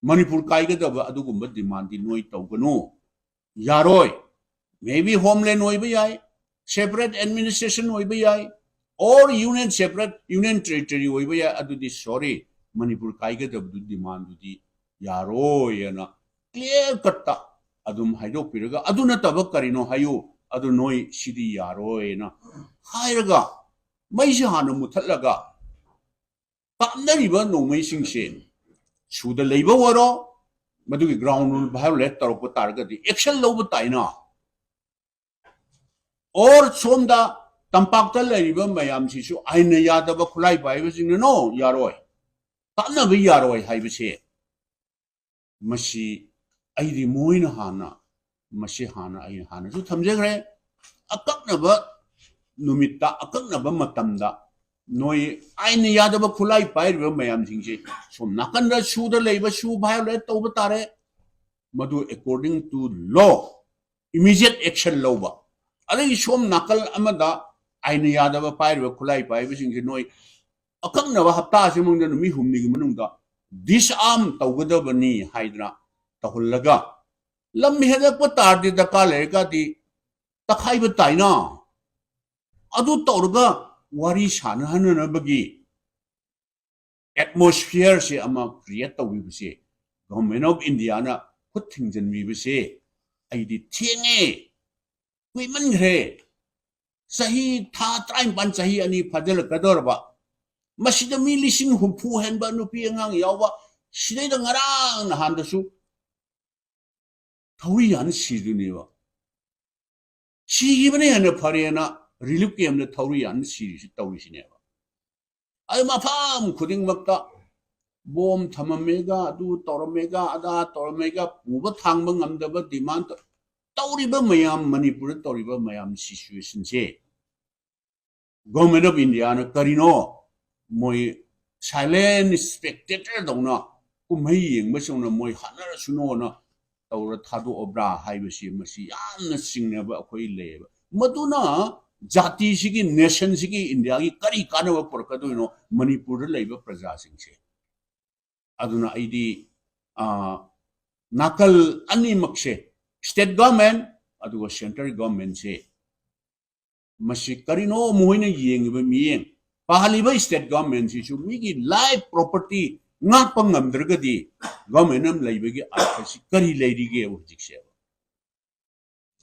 ꯃꯅꯤꯄꯨꯔ ꯀꯥꯏꯒꯗꯕ ꯑꯗꯨꯒꯨꯝꯕ ꯗꯤꯃꯥꯟꯗꯤ ꯅꯣꯏ ꯇꯧꯒꯅꯨ, ꯌꯥꯔꯣꯏ꯫ Maybe homeland ꯑꯣꯏꯕ ꯌꯥꯏ, separate administration ꯑꯣꯏꯕ ꯌꯥꯏ, or union, separate union territory ꯑꯣꯏꯕ ꯌꯥꯏ, ꯑꯗꯨꯗꯤ ꯁꯣꯔꯤ, ꯃꯅꯤꯄꯨꯔ ꯀꯥꯏꯒꯗꯕꯗꯨ ꯗꯤꯃꯥꯟꯗꯨꯗꯤ ꯌꯥꯔꯣꯏꯅ ꯀ꯭ꯂꯤꯌꯥꯔ ꯀꯠꯇ ꯑꯗꯨꯝ ꯍꯥꯏꯗꯣꯛꯄꯤꯔꯒ, ꯑꯗꯨ ꯅꯠꯇꯕ ꯀꯔꯤꯅꯣ ꯍꯥꯏꯌꯨ, ꯑꯗꯨ ꯅꯣꯏ ꯁꯤꯗꯤ ꯌꯥꯔꯣꯏꯅ ꯍꯥꯏꯔꯒ, ꯃꯩꯁꯦ ꯍꯥꯟꯅ ꯃꯨꯊꯠꯂꯒ, ꯀꯥꯞꯅꯔꯤꯕ ꯅꯣꯡꯃꯩꯁꯤꯡꯁꯦ ꯁꯨꯗ ꯂꯩꯕ ꯑꯣꯏꯔꯣ, ꯃꯗꯨꯒꯤ ground rule violate ꯇꯧꯔꯛꯄ ꯇꯥꯔꯒꯗꯤ action ꯂꯧꯕ ꯇꯥꯏꯅ꯫ Or ꯁꯣꯝꯗ ꯇꯝꯄꯥꯛꯇ ꯂꯩꯔꯤꯕ ꯃꯌꯥꯝꯁꯤꯁꯨ ꯑꯥꯏꯟꯅ ꯌꯥꯗꯕ ꯈꯨꯠꯂꯥꯏ ꯄꯥꯏꯕꯁꯤꯡꯅ "No, ꯌꯥꯔꯣꯏ, ꯇꯥꯟꯅꯕ ꯌꯥꯔꯣꯏ" ꯍꯥꯏꯕꯁꯦ, ꯃꯁꯤ ꯑꯩꯗꯤ ꯃꯣꯏꯅ ꯍꯥꯟꯅ, ꯃꯁꯤ ꯍꯥꯟꯅ ꯑꯩ ꯍꯥꯟꯅꯁꯨ ꯊꯝꯖꯈ꯭ꯔꯦ꯫ ꯑꯀꯛꯅꯕ ꯅꯨꯃꯤꯠꯇ, ꯑꯀꯛꯅꯕ ꯃꯇꯝꯗ ꯅꯣꯏ ꯑꯥꯏꯟꯅ ꯌꯥꯗꯕ ꯈꯨꯠꯂꯥꯏ ꯄꯥꯏꯔꯤꯕ ꯃꯌꯥꯝꯁꯤꯡꯁꯦ, ꯁꯣꯝ ꯅꯥꯀꯟꯗ ꯁꯨꯗ ꯂꯩꯕ ꯁꯨ violate ꯇꯧꯕ ꯇꯥꯔꯦ, ꯃꯗꯨ according to law immediate action ꯂꯧꯕ꯫ ꯑꯗꯒꯤ ꯁꯣꯝ ꯅꯥꯀꯜ ꯑꯃꯗ ꯑꯥꯏꯟꯅ ꯌꯥꯗꯕ ꯄꯥꯏꯔꯤꯕ ꯈꯨꯠꯂꯥꯏ ꯄꯥꯏꯕꯁꯤꯡꯁꯦ ꯅꯣꯏ ꯑꯀꯛꯅꯕ ꯍꯞꯇꯥ ꯑꯁꯤ ꯃꯅꯨꯡꯗ, ꯅꯨꯃꯤꯠ ꯍꯨꯝꯅꯤꯒꯤ ꯃꯅꯨꯡꯗ disarm ꯇꯧꯒꯗꯕꯅꯤ ꯍꯥꯏꯗꯅ ꯇꯧꯍꯜꯂꯒ, ꯂꯝ ꯍꯦꯜꯂꯛꯄ ꯇꯥꯔꯗꯤ, ꯗꯔꯀꯥꯔ ꯂꯩꯔꯒꯗꯤ ꯇꯛꯈꯥꯏꯕ ꯇꯥꯏꯅ꯫ ꯑꯗꯨ ꯇꯧꯔꯒ ꯋꯥꯔꯤ ꯁꯥꯟꯅꯍꯟꯅꯅꯕꯒꯤ atmosphere ꯁꯦ ꯑꯃ create ꯇꯧꯕꯤꯕꯁꯦ, Government of India ꯅ ꯈꯨꯠ ꯊꯤꯡꯖꯤꯟꯕꯤꯕꯁꯦ ꯑꯩꯗꯤ ꯊꯦꯡꯉꯦ, ꯀꯨꯏꯃꯟꯈ꯭ꯔꯦ꯫ ꯆꯍꯤ ꯊꯥ ꯇꯔꯥꯅꯤꯄꯥꯟ, ꯆꯍꯤ ꯑꯅꯤ ꯐꯥꯖꯤꯜꯂꯛꯀꯗꯧꯔꯕ, ꯃꯁꯤꯗ ꯃꯤ ꯂꯤꯁꯤꯡ ꯍꯨꯝꯐꯨ ꯍꯦꯟꯕ, ꯅꯨꯄꯤ ꯑꯉꯥꯡ ꯌꯥꯎꯕ, ꯁꯤꯗꯩꯗ ꯉꯔꯥꯡ ꯅꯍꯥꯟꯗꯁꯨ ꯊꯧꯔꯤ ꯌꯥꯟ ꯁꯤꯗꯨꯅꯦꯕ꯫ ꯁꯤꯈꯤꯕꯅ ꯍꯦꯟꯅ ꯐꯔꯦꯅ relief camp ꯇ ꯊꯧꯔꯤ ꯌꯥꯟ ꯁꯤꯔꯤꯁꯤ ꯇꯧꯔꯤꯁꯤꯅꯦꯕ꯫ ꯑꯩ ꯃꯐꯝ ꯈꯨꯗꯤꯡꯃꯛꯇ ꯕꯣꯝ ꯊꯝꯃꯝꯃꯦꯒ, ꯑꯗꯨ ꯇꯧꯔꯝꯃꯦꯒ, ꯑꯗꯥ ꯇꯧꯔꯝꯃꯦꯒ, ꯄꯨꯕ ꯊꯥꯡꯕ ꯉꯝꯗꯕ demand ꯇꯧ-, ꯇꯧꯔꯤꯕ ꯃꯌꯥꯝ, ꯃꯅꯤꯄꯨꯔꯗ ꯇꯧꯔꯤꯕ ꯃꯌꯥꯝ situation say Government of India ꯅ ꯀꯔꯤꯅꯣ, ꯃꯣꯏ silent spectator ꯗꯧꯅ, ꯀꯨꯝꯍꯩ ꯌꯦꯡꯕꯁꯤꯡꯅ ꯃꯣꯏ ꯍꯥꯠꯅꯔꯁꯅꯨꯅ ꯇꯧꯔ ꯊꯥꯗꯣꯛꯑꯕ꯭ꯔꯥ ꯍꯥꯏꯕꯁꯤ, ꯃꯁꯤ ꯌꯥꯝꯅ ꯆꯤꯡꯅꯕ ꯑꯩꯈꯣꯏ ꯂꯩꯌꯦꯕ꯫ ꯃꯗꯨꯅ ꯖꯥꯇꯤꯁꯤꯒꯤ, nation ꯁꯤꯒꯤ, ꯏꯟꯗꯤꯌꯥꯒꯤ ꯀꯔꯤ ꯀꯥꯟꯅꯕ ꯄꯨꯔꯛꯀꯗꯣꯏꯅꯣ ꯃꯅꯤꯄꯨꯔꯗ ꯂꯩꯕ ꯄ꯭ꯔꯖꯥꯁꯤꯡꯁꯦ? ꯑꯗꯨꯅ ꯑꯩꯗꯤ, ꯑ, ꯅꯥꯀꯜ ꯑꯅꯤꯃꯛꯁꯦ, state government ꯑꯗꯨꯒ central government ꯁꯦ, ꯃꯁꯤ ꯀꯔꯤꯅꯣ ꯃꯈꯣꯏꯅ ꯌꯦꯡꯉꯤꯕ ꯃꯤꯠꯌꯦꯡ? ꯄꯥꯍꯜꯂꯤꯕ state government ꯁꯤꯁꯨ ꯃꯤꯒꯤ life property ꯉꯥꯛꯄ ꯉꯝꯗ꯭ꯔꯒꯗꯤ government ꯑꯃ ꯂꯩꯕꯒꯤ ꯑꯔꯊꯁꯤ ꯀꯔꯤ ꯂꯩꯔꯤꯒꯦ ꯍꯧꯖꯤꯛꯁꯦ?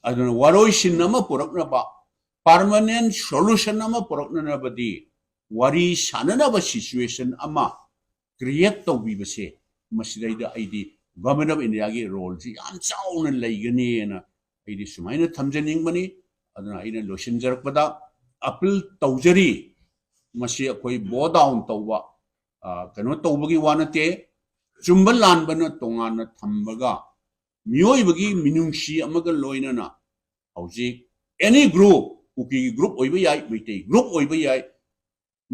ꯑꯗꯨꯅ ꯋꯥꯔꯣꯏꯁꯤꯟ ꯑꯃ ꯄꯨꯔꯛꯅꯕ, permanent solution ꯑꯃ ꯄꯨꯔꯛꯅꯅꯕꯗꯤ ꯋꯥꯔꯤ ꯁꯥꯟꯅꯅꯕ situation ꯑꯃ create ꯇꯧꯕꯤꯕꯁꯦ, ꯃꯁꯤꯗꯩꯗ ꯑꯩꯗꯤ Government of India ꯒꯤ role ꯁꯤ ꯌꯥꯝ ꯆꯥꯎꯅ ꯂꯩꯒꯅꯤꯅ ꯑꯩꯗꯤ ꯁꯨꯃꯥꯏꯅ ꯊꯝꯖꯅꯤꯡꯕꯅꯤ꯫ ꯑꯗꯨꯅ ꯑꯩꯅ ꯂꯣꯏꯁꯤꯟꯖꯔꯛꯄꯗ ꯑꯄꯤꯜ ꯇꯧꯖꯔꯤ꯫ ꯃꯁꯤ ꯑꯩꯈꯣꯏ bow down ꯇꯧꯕ, ꯑ, ꯀꯩꯅꯣ ꯇꯧꯕꯒꯤ ꯋꯥ ꯅꯠꯇꯦ꯫ ꯆꯨꯝꯕ ꯂꯥꯟꯕꯅ ꯇꯣꯉꯥꯟꯅ ꯊꯝꯕꯒ ꯃꯤꯑꯣꯏꯕꯒꯤ ꯃꯤꯅꯨꯡꯁꯤ ꯑꯃꯒ ꯂꯣꯏꯅꯅ ꯍꯧꯖꯤꯛ any group, ꯀꯨꯀꯤꯒꯤ group ꯑꯣꯏꯕ ꯌꯥꯏ, ꯃꯩꯇꯩ group ꯑꯣꯏꯕ ꯌꯥꯏ,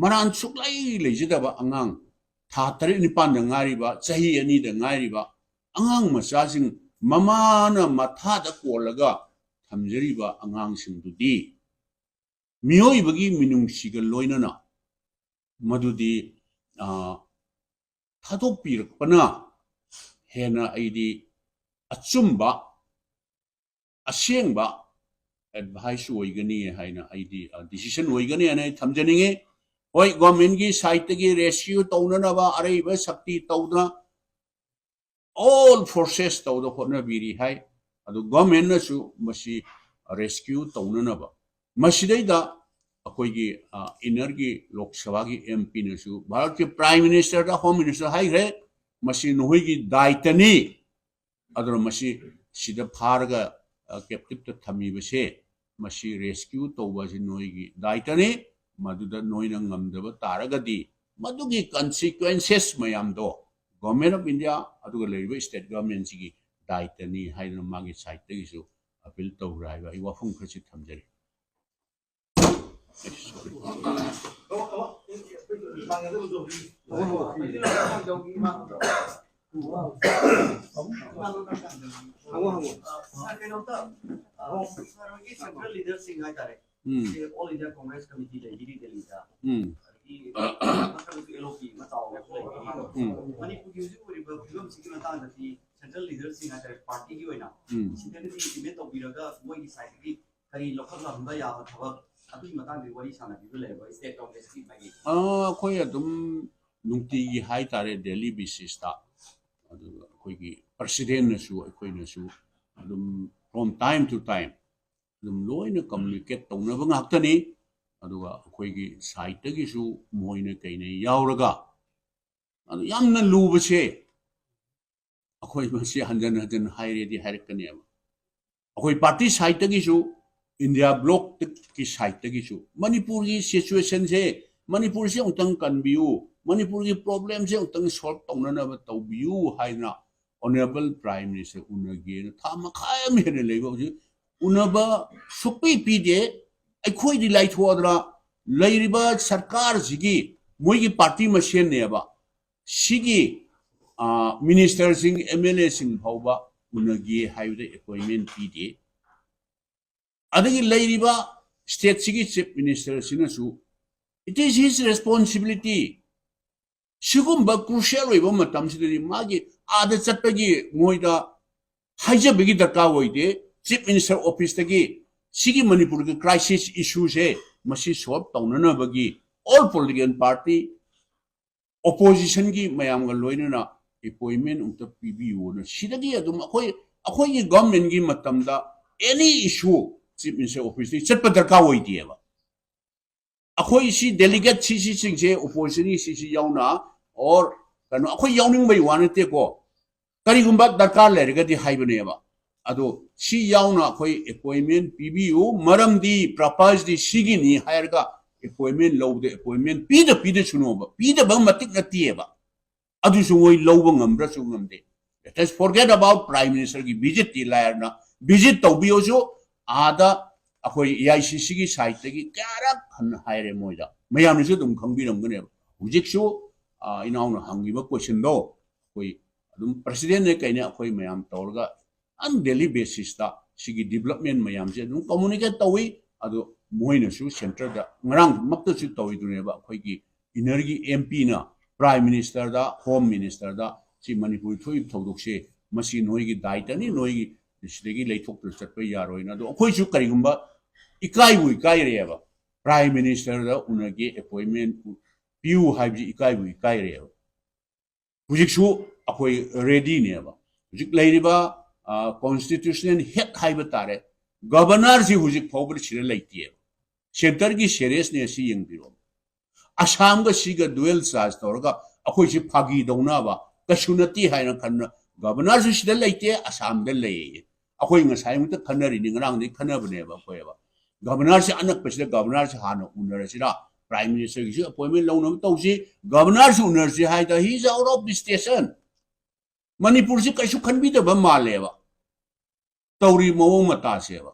ꯃꯔꯥꯟ ꯁꯨꯛꯂꯩ ꯂꯩꯖꯗꯕ ꯑꯉꯥꯡ, ꯊꯥ ꯇꯔꯦꯠ ꯅꯤꯄꯥꯟꯗ ꯉꯥꯏꯔꯤꯕ, ꯆꯍꯤ ꯑꯅꯤꯗ ꯉꯥꯏꯔꯤꯕ ꯑꯉꯥꯡ ꯃꯆꯥꯁꯤꯡ, ꯃꯃꯥꯅ ꯃꯊꯥꯗ ꯀꯣꯜꯂꯒ ꯊꯝꯖꯔꯤꯕ ꯑꯉꯥꯡꯁꯤꯡꯗꯨꯗꯤ ꯃꯤꯑꯣꯏꯕꯒꯤ ꯃꯤꯅꯨꯡꯁꯤꯒ ꯂꯣꯏꯅꯅ ꯃꯗꯨꯗꯤ, ꯑ, ꯊꯥꯗꯣꯛꯄꯤꯔꯛꯄꯅ ꯍꯦꯟꯅ ꯑꯩꯗꯤ ꯑꯆꯨꯝꯕ, ꯑꯁꯦꯡꯕ advice ꯑꯣꯏꯒꯅꯤ ꯍꯥꯏꯅ ꯑꯩꯗꯤ, ꯑ, decision ꯑꯣꯏꯒꯅꯤ ꯍꯥꯏꯅ ꯑꯩ ꯊꯝꯖꯅꯤꯡꯉꯤ꯫ ꯍꯣꯏ, government ꯀꯤ side ꯇꯒꯤ rescue ꯇꯧꯅꯅꯕ ꯑꯔꯩꯕ ꯁꯛꯇꯤ ꯇꯧꯗꯅ all forces ꯇꯧꯗ ꯍꯣꯠꯅꯕꯤꯔꯤ ꯍꯥꯏ꯫ ꯑꯗꯨ government ꯅꯁꯨ ꯃꯁꯤ rescue ꯇꯧꯅꯅꯕ, ꯃꯁꯤꯗꯩꯗ ꯑꯩꯈꯣꯏꯒꯤ, ꯑ, inner ꯒꯤ ꯂꯣꯛ ꯁꯚꯥꯒꯤ M P ꯅꯁꯨ ꯚꯥꯔꯠꯀꯤ Prime Minister ꯗ, Home Minister ꯍꯥꯏꯈ꯭ꯔꯦ, ꯃꯁꯤ ꯅꯈꯣꯏꯒꯤ ꯗꯥꯏꯇꯅꯤ꯫ ꯑꯗꯨꯅ ꯃꯁꯤ ꯁꯤꯗ ꯐꯥꯔꯒ, ꯑ, captive ꯇ ꯊꯝꯃꯤꯕꯁꯦ, ꯃꯁꯤ rescue ꯇꯧꯕ ꯑꯁꯤ ꯅꯣꯏꯒꯤ ꯗꯥꯏꯇꯅꯤ꯫ ꯃꯗꯨꯗ ꯅꯣꯏꯅ ꯉꯝꯗꯕ ꯇꯥꯔꯒꯗꯤ ꯃꯗꯨꯒꯤ consequences ꯃꯌꯥꯝꯗꯣ Government of India ꯑꯗꯨꯒ ꯂꯩꯔꯤꯕ state government ꯁꯤꯒꯤ ꯗꯥꯏꯇꯅꯤ ꯍꯥꯏꯗꯅ ꯃꯥꯒꯤ side ꯇꯒꯤꯁꯨ appeal ꯇꯧꯈ꯭ꯔꯦ ꯍꯥꯏꯕ ꯑꯩ ꯋꯥꯐꯝ ꯈꯔꯁꯤ ꯊꯝꯖꯔꯤ꯫ ꯁꯥꯔ, ꯀꯩꯅꯣꯝꯇ, ꯑ, ꯁꯥꯔ ꯍꯣꯏꯒꯤ central leader ꯁꯤꯡ ꯍꯥꯏꯇꯥꯔꯦ, ꯎꯝ꯫ ꯁꯤ All India Congress Committee ꯂꯩꯕꯤꯔꯤ ꯗꯦꯜꯂꯤꯗ꯫ ꯎꯝ꯫ ꯑꯗꯒꯤ ꯃꯊꯛꯇꯁꯨ L O P ꯑꯃ ꯆꯥꯎꯕ ꯑꯃꯁꯨ ꯂꯩꯕꯤꯔꯤ꯫ ꯎꯝ꯫ ꯃꯅꯤꯄꯨꯔꯒꯤ ꯍꯧꯖꯤꯛ ꯑꯣꯏꯔꯤꯕ ꯐꯤꯕꯝꯁꯤꯒꯤ ꯃꯇꯥꯡꯗꯗꯤ central leader ꯁꯤꯡ ꯍꯥꯏꯇꯥꯔꯦ, party ꯒꯤ ꯑꯣꯏꯅ ꯎꯝ꯫ ꯁꯤꯗꯒꯗꯤ implement ꯇꯧꯕꯤꯔꯒ ꯃꯣꯏꯒꯤ side ꯇꯒꯤ ꯀꯔꯤ ꯂꯧꯈꯠꯂꯝꯕ ꯌꯥꯕ ꯊꯕꯛ, ꯑꯗꯨꯒꯤ ꯃꯇꯥꯡꯗ ꯋꯥꯔꯤ ꯁꯥꯟꯅꯕꯤꯕ ꯂꯩꯔꯕ state Congress ꯀꯤ ꯃꯥꯒꯤ? ꯑ, ꯑꯩꯈꯣꯏ ꯑꯗꯨꯝ ꯅꯨꯡꯇꯤꯒꯤ ꯍꯥꯏꯇꯥꯔꯦ, daily basis ꯇ, ꯑꯗꯨꯒ ꯑꯩꯈꯣꯏꯒꯤ president ꯅꯁꯨ ꯑꯩꯈꯣꯏꯅꯁꯨ ꯑꯗꯨꯝ from time to time ꯑꯗꯨꯝ ꯂꯣꯏꯅ communicate ꯇꯧꯅꯕ ꯉꯥꯛꯇꯅꯤ꯫ ꯑꯗꯨꯒ ꯑꯩꯈꯣꯏꯒꯤ side ꯇꯒꯤꯁꯨ ꯃꯣꯏꯅ ꯀꯩꯅ ꯌꯥꯎꯔꯒ ꯑꯗꯨ ꯌꯥꯝꯅ ꯂꯨꯕꯁꯦ, ꯑꯩꯈꯣꯏ ꯃꯁꯤ ꯍꯟꯖꯟ ꯍꯟꯖꯟ ꯍꯥꯏꯔꯦꯗꯤ ꯍꯥꯏꯔꯛꯀꯅꯦꯕ꯫ ꯑꯩꯈꯣꯏ party side ꯇꯒꯤꯁꯨ ꯏꯟꯗꯤꯌꯥ ꯕ꯭ꯂꯣꯛꯀꯤ ꯁꯥꯏꯠꯇꯒꯤꯁꯨ ꯃꯅꯤꯄꯨꯔꯒꯤ ꯁꯤꯆꯨꯋꯦꯁꯟꯁꯦ, ꯃꯅꯤꯄꯨꯔꯁꯦ ꯑꯃꯨꯛꯇꯪ ꯀꯟꯕꯤꯌꯨ, ꯃꯅꯤꯄꯨꯔꯒꯤ ꯄ꯭ꯔꯣꯕ꯭ꯂꯦꯝꯁꯦ ꯑꯃꯨꯛꯇꯪ ꯁꯣꯜꯕ ꯇꯧꯅꯅꯕ ꯇꯧꯕꯤꯌꯨ ꯍꯥꯏꯅ ꯑꯣꯅꯔꯦꯕꯜ ꯄ꯭ꯔꯥꯏꯝ ꯃꯤꯅꯤꯁꯇꯔ ꯎꯅꯒꯦꯅ ꯊꯥ ꯃꯈꯥꯏ ꯑꯃ ꯍꯦꯟꯅ ꯂꯩꯕ ꯍꯧꯖꯤꯛ ꯎꯅꯕ ꯁꯨꯛꯄꯤ ꯄꯤꯗꯦ꯫ ꯑꯩꯈꯣꯏꯗꯤ ꯂꯥꯏꯊꯣꯛꯑꯗ꯭ꯔꯥ? ꯂꯩꯔꯤꯕ ꯁꯔꯀꯥꯔꯁꯤꯒꯤ ꯃꯣꯏꯒꯤ ꯄꯥꯔꯇꯤ ꯃꯁꯦꯟꯅꯦꯕ꯫ ꯁꯤꯒꯤ ꯃꯤꯅꯤꯁꯇꯔꯁꯤꯡ, ꯑꯦꯝ ꯑꯦꯜ ꯑꯦꯁꯤꯡ ꯐꯥꯎꯕ ꯎꯅꯒꯦ ꯍꯥꯏꯕꯗ ꯑꯦꯄꯣꯏꯟꯃꯦꯟ ꯄꯤꯗꯦ꯫ ꯑꯗꯒꯤ ꯂꯩꯔꯤꯕ ꯁ꯭ꯇꯦꯠꯁꯤꯒꯤ chief ꯃꯤꯅꯤꯁꯇꯔꯁꯤꯅꯁꯨ, it is his responsibility꯫ ꯁꯤꯒꯨꯝꯕ ꯀ꯭ꯔꯨꯁꯤꯌꯦꯜ ꯑꯣꯏꯕ ꯃꯇꯝꯁꯤꯗꯗꯤ ꯃꯥꯒꯤ ꯑꯥꯗ ꯆꯠꯄꯒꯤ ꯃꯣꯏꯗ ꯍꯥꯏꯖꯕꯒꯤ ꯗꯔꯀꯥꯔ ꯑꯣꯏꯗꯦ꯫ ꯆꯤꯐ ꯃꯤꯅꯤꯁꯇꯔ ꯑꯣꯐꯤꯁꯇꯒꯤ ꯁꯤꯒꯤ ꯃꯅꯤꯄꯨꯔꯒꯤ ꯀ꯭ꯔꯥꯏꯁꯤꯁ ꯏꯁꯨꯁꯦ ꯃꯁꯤ ꯁꯣꯜꯕ ꯇꯧꯅꯅꯕꯒꯤ ꯑꯣꯜ ꯄꯣꯂꯤꯇꯤꯀꯦꯜ ꯄꯥꯔꯇꯤ, ꯑꯣꯄꯣꯖꯤꯁꯟꯒꯤ ꯃꯌꯥꯝꯒ ꯂꯣꯏꯅꯅ ꯑꯦꯄꯣꯏꯟꯃꯦꯟ ꯑꯃꯨꯛꯇ ꯄꯤꯕꯤꯌꯨꯅ ꯁꯤꯗꯒꯤ ꯑꯗꯨꯝ ꯑꯩꯈꯣꯏ, ꯑꯩꯈꯣꯏꯒꯤ ꯒꯚꯔꯟꯃꯦꯟꯒꯤ ꯃꯇꯝꯗ ꯑꯦꯅꯤ ꯏꯁꯨ ꯆꯤꯐ ꯃꯤꯅꯤꯁꯇꯔ ꯑꯣꯐꯤꯁꯇꯒꯤ ꯆꯠꯄ ꯗꯔꯀꯥꯔ ꯑꯣꯏꯗꯦꯕ꯫ ꯑꯩꯈꯣꯏ ꯁꯤ ꯗꯦꯂꯤꯒꯦꯠ ꯁꯤ ꯁꯤꯁꯤꯡꯁꯦ, ꯑꯣꯄꯣꯖꯤꯁꯟꯒꯤ ꯁꯤ ꯁꯤ ꯌꯥꯎꯅ, ꯑꯣꯔ ꯀꯩꯅꯣ, ꯑꯩꯈꯣꯏ ꯌꯥꯎꯅꯤꯡꯕꯒꯤ ꯋꯥ ꯅꯠꯇꯦꯀꯣ꯫ ꯀꯔꯤꯒꯨꯝꯕ ꯗꯔꯀꯥꯔ ꯂꯩꯔꯒꯗꯤ ꯍꯥꯏꯕꯅꯦꯕ꯫ ꯑꯗꯣ ꯁꯤ ꯌꯥꯎꯅ ꯑꯩꯈꯣꯏ ꯑꯦꯄꯣꯏꯟꯃꯦꯟ ꯄꯤꯕꯤꯌꯨ, ꯃꯔꯝꯗꯤ ꯄ꯭ꯔꯄꯣꯖꯇꯤ ꯁꯤꯒꯤꯅꯤ ꯍꯥꯏꯔꯒ ꯑꯦꯄꯣꯏꯟꯃꯦꯟ ꯂꯧꯕꯗ ꯑꯦꯄꯣꯏꯟꯃꯦꯟ ꯄꯤꯗ ꯄꯤꯗꯁꯨꯅꯣꯕ, ꯄꯤꯗꯕ ꯃꯇꯤꯛ ꯅꯠꯇꯦꯕ꯫ ꯑꯗꯨꯁꯨ ꯃꯣꯏ ꯂꯧꯕ ꯉꯝꯕ꯭ꯔꯁꯨ ꯉꯝꯗꯦ꯫ Let us forget about prime ministerꯒꯤ ꯚꯤꯖꯤꯠꯇꯤ ꯂꯥꯏꯔꯅ, ꯚꯤꯖꯤꯠ ꯇꯧꯕꯤꯌꯣꯁꯨ ꯑꯥꯗ ꯑꯩꯈꯣꯏ ꯑꯦ ꯑꯥꯏ ꯁꯤ ꯁꯤꯒꯤ ꯁꯥꯏꯠꯇꯒꯤ ꯀꯌꯥꯔꯛ ꯍꯟꯅ ꯍꯥꯏꯔꯦ ꯃꯣꯏꯗ꯫ ꯃꯌꯥꯝꯅꯁꯨ ꯑꯗꯨꯝ ꯈꯪꯕꯤꯔꯝꯒꯅꯦꯕ꯫ ꯍꯧꯖꯤꯛꯁꯨ, ꯑ, ꯏꯅꯥꯎꯅ ꯍꯪꯉꯤꯕ ꯀꯣꯏꯁꯟꯗꯣ ꯑꯩꯈꯣꯏ ꯑꯗꯨꯝ ꯄ꯭ꯔꯁꯤꯗꯦꯟꯅꯦ ꯀꯩꯅꯦ ꯑꯩꯈꯣꯏ ꯃꯌꯥꯝ ꯇꯧꯔꯒ ꯑꯟ ꯗꯦꯂꯤ ꯕꯦꯁꯤꯁꯇ ꯁꯤꯒꯤ ꯗꯤꯕꯂꯞꯃꯦꯟ ꯃꯌꯥꯝꯁꯦ ꯑꯗꯨꯝ ꯀꯝꯃꯨꯅꯤꯀꯦꯠ ꯇꯧꯏ꯫ ꯑꯗꯣ ꯃꯣꯏꯅꯁꯨ ꯁꯦꯟꯇꯔꯗ ꯉꯔꯥꯡꯃꯛꯇꯁꯨ ꯇꯧꯏꯗꯨꯅꯦꯕ, ꯑꯩꯈꯣꯏꯒꯤ ꯏꯟꯅꯔꯒꯤ ꯑꯦꯝ ꯄꯤꯅ ꯄ꯭ꯔꯥꯏꯝ ꯃꯤꯅꯤꯁꯇꯔꯗ, ꯍꯣꯝ ꯃꯤꯅꯤꯁꯇꯔꯗ ꯁꯤ ꯃꯅꯤꯄꯨꯔꯒꯤ ꯊꯣꯛꯏꯕ ꯊꯧꯗꯣꯛꯁꯦ ꯃꯁꯤ ꯅꯣꯏꯒꯤ ꯗꯥꯏꯇꯅꯤ, ꯅꯣꯏꯒꯤ ꯁꯤꯗꯒꯤ ꯂꯩꯊꯣꯛꯇꯅ ꯆꯠꯄ ꯌꯥꯔꯣꯏꯅ꯫ ꯑꯗꯣ ꯑꯩꯈꯣꯏꯁꯨ ꯀꯔꯤꯒꯨꯝꯕ ꯏꯀꯥꯏꯕꯨ ꯏꯀꯥꯏꯔꯦꯕ, ꯄ꯭ꯔꯥꯏꯝ ꯃꯤꯅꯤꯁꯇꯔꯗ ꯎꯅꯒꯦ ꯑꯦꯄꯣꯏꯟꯃꯦꯟ ꯄꯤꯌꯨ ꯍꯥꯏꯕꯁꯤ ꯏꯀꯥꯏꯕꯨ ꯏꯀꯥꯏꯔꯦꯕ꯫ ꯍꯧꯖꯤꯛꯁꯨ ꯑꯩꯈꯣꯏ ꯔꯦꯗꯤꯅꯦꯕ꯫ ꯍꯧꯖꯤꯛ ꯂꯩꯔꯤꯕ, ꯑ, ꯀꯣꯟꯁꯇꯤꯇ꯭ꯌꯨꯁꯅꯦꯜ ꯍꯦꯗ ꯍꯥꯏꯕ ꯇꯥꯔꯦ, ꯒꯕꯔꯅꯔꯁꯤ ꯍꯧꯖꯤꯛ ꯐꯥꯎꯕꯗ ꯁꯤꯗ ꯂꯩꯇꯦꯕ꯫ ꯁꯦꯟꯇꯔꯒꯤ ꯁꯦꯔꯤꯌꯁꯅꯦꯁꯁꯤ ꯌꯦꯡꯕꯤꯔꯣ꯫ ꯑꯁꯥꯝꯒ ꯁꯤꯒ ꯗꯨꯋꯦꯜ ꯆꯥꯔꯖ ꯇꯧꯔꯒ ꯑꯩꯈꯣꯏꯁꯤ ꯐꯥꯒꯤ ꯇꯧꯅꯕ ꯀꯩꯁꯨ ꯅꯠꯇꯦ ꯍꯥꯏꯅ ꯈꯟꯅ, ꯒꯕꯔꯅꯔꯁꯨ ꯁꯤꯗ ꯂꯩꯇꯦ, ꯑꯁꯥꯝꯗ ꯂꯩꯌꯦ꯫ ꯑꯩꯈꯣꯏ ꯉꯁꯥꯏꯃꯨꯛꯇ ꯈꯟꯅꯔꯤꯅꯤ, ꯉꯔꯥꯡꯗꯒꯤ ꯈꯟꯅꯕꯅꯦꯕ ꯑꯩꯈꯣꯏꯕ꯫ ꯒꯕꯔꯅꯔꯁꯦ ꯑꯅꯛꯄꯁꯤꯗ ꯒꯕꯔꯅꯔꯁꯦ ꯍꯥꯟꯅ ꯎꯅꯔꯁꯤꯔꯥ, ꯄ꯭ꯔꯥꯏꯝ ꯃꯤꯅꯤꯁꯇꯔꯒꯤꯁꯨ ꯑꯦꯄꯣꯏꯟꯃꯦꯟ ꯂꯧꯅꯕ ꯇꯧꯁꯤ, ꯒꯕꯔꯅꯔꯁꯨ ꯎꯅꯔꯁꯤ ꯍꯥꯏꯗ he is out of the station꯫ ꯃꯅꯤꯄꯨꯔꯁꯤ ꯀꯩꯁꯨ ꯈꯟꯕꯤꯗꯕ ꯃꯥꯜꯂꯦꯕ ꯇꯧꯔꯤ ꯃꯑꯣꯡ ꯃꯇꯥꯁꯦꯕ꯫